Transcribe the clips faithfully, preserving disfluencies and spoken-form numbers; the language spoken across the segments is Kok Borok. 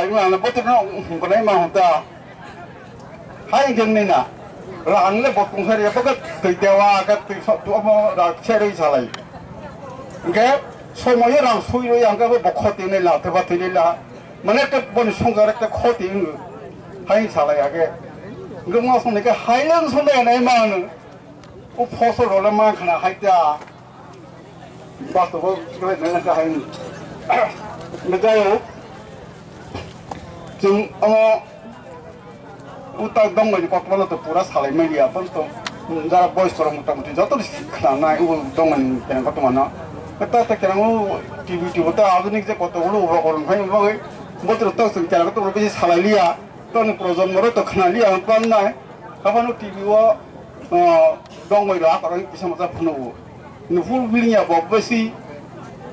Ang botrok no hwnkhwnai ma hwn ta. Hai hwnkhe wngwi na. Rang le bo tong sari, bo khe twi dewa, khe twi so-, tu omo rang serwi salai. Hwnkhe somoyo rang sui rwi ang khe bo khoti wngwi la, theba thwi la. Mane khe boni songjar khe khoti wngwi. Hai salai age. Hwnkhe mo song khe hai le song dai nai ma hwno. O phosol role man khna hai ta. Bastobo sibai nai ta hai. Hwnkhe jai ho. Chwng omo uta dongmani kotorma no to pura salai manya, aboni to jara boys rok mota moti joto ni khna nai, o dongmani kena kotorma no. Ta ta kena o T V, T V ta adhunik je kotor ulo ulo koron phai bagwi, botor to chwng kena kotor bisi salai liya, to ni projonmo rok to khna liya, ang pan nai. Haphano T V o, ah, dongmani rok akorok kisa mocha phano o. Nufur building ya bo besi.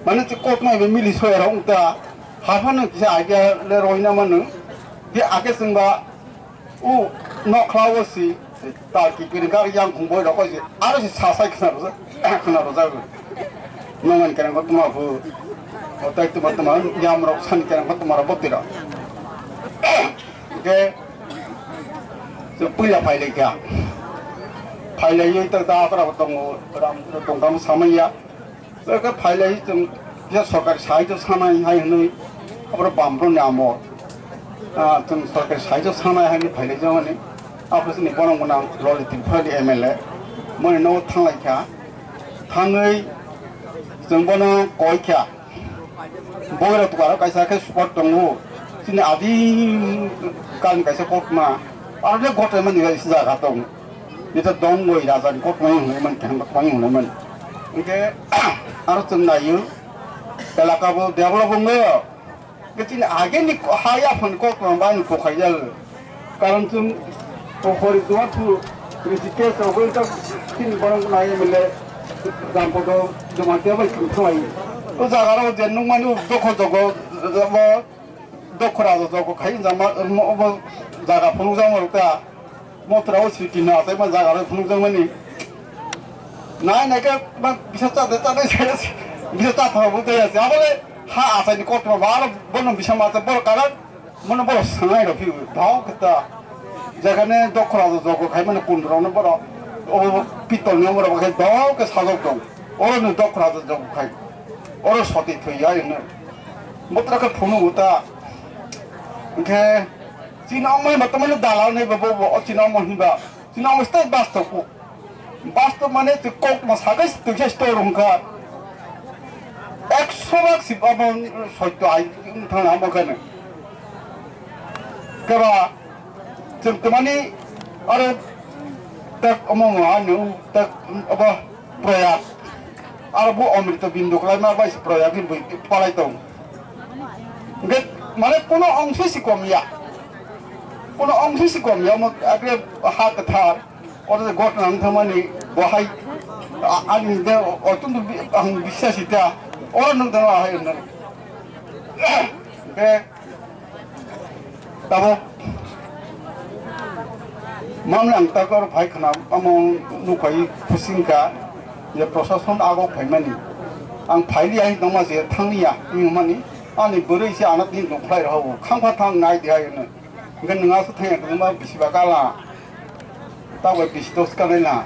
Mane che kok mai be mili soya rok ta. Haphano kisa idea le roina manu. Di ake sengba u nokla o si ta ki kiri gar yang khung boi rok si. Aro si sa sai khna rojak, khna rojak. Nongan kerang ko tuma bu. Otai tuma tuma yam rok san kerang ko tuma rok botira. Ke, so puila phailai kha. Phailai yoi ta da abra tongo, ram tongkam samaya. So ke phailai chwng ya sorkar sai to sanai hai hwnwi. Abra bam rok ni amo. Ah, chwng sorkar sai to sanai hai ni phailai jamani. Abra sini bono mwnang loli tin phali M L A. Moni no thanglai kha. Thangwi chwng bono koi kha. Boirok tukaro kaisa khe spot tongo. Chini adi kal kaisa kokma. Aro le goto mani kaisa jaga tong. Nita dongoi raja ni kokma hwnwi man, kaham kokma hwnwi man. Hwnkhe aro chwng naio. Elaka bo develop wngo. Hwnkhe chini ageni ha yaphang kokma bani kokhaijak. Karon chwng o Hori Duar thu Rishikesh rok bai tak chini borok nai M L A Rampada Jamatia bai thang thalai. O jaga rok je nukmani o dokho jogo, o dokho raja jogo khai jama, omo, obo jaga phunukjakma rok ta. Motra o city no achaima jaga rok phunukjakmani. Nai nai khe ba bisa cha de cha de bisa cha thang bo de ya. Abole ha achaini kotor ba aro bono bisa ma cha bor kalan. Mano borok sangai rok phiyo, dao khe ta. Jaga ne dokhra do jogo khai mano kundro no borok. O pitol ni borok khai dao khe sajok tong. Oro no dokhra do jogo khai. Oro soti thoi ya no. Botra khe phunu uta. Hwnkhe chini ongmani ba tamani dalal nai ba bo, bo, o chini ongmani ba. Chini ongmani stai bas to ku. Bastop mane twi kok ma sagai twi khe store wngkha. Ekso bak si abo sotto ai wng thang amo khe. Keba chwng twmani aro tak omo mo ani tak abo proyas. Aro bo Amrita Bindu kwlai ma bai si proyas ni bui palai tong. Hwnkhe mane kono ongsi si kom ya. Kono ongsi si kom ya mo akre ha kwthar. Oro je ghotna wng thangmani bo hai a-, ani de otundu bi-, ang bisasi ta. Oro nwng thangma hai hwnwi. Hwnkhe tabuk mamla ang tak oro phai khna, omo nukhai khusing kha je prosason ago phaimani. Ang phailiya hai tongma je thangliya wngmani. Ani bwrwi se ano tin rok phlai rw kha, khang pha thang nai di hai hwnwi. Hwnkhe nwng aswk thangya kwbangma bisi ba gala. Tabuk bisi dos kanai na.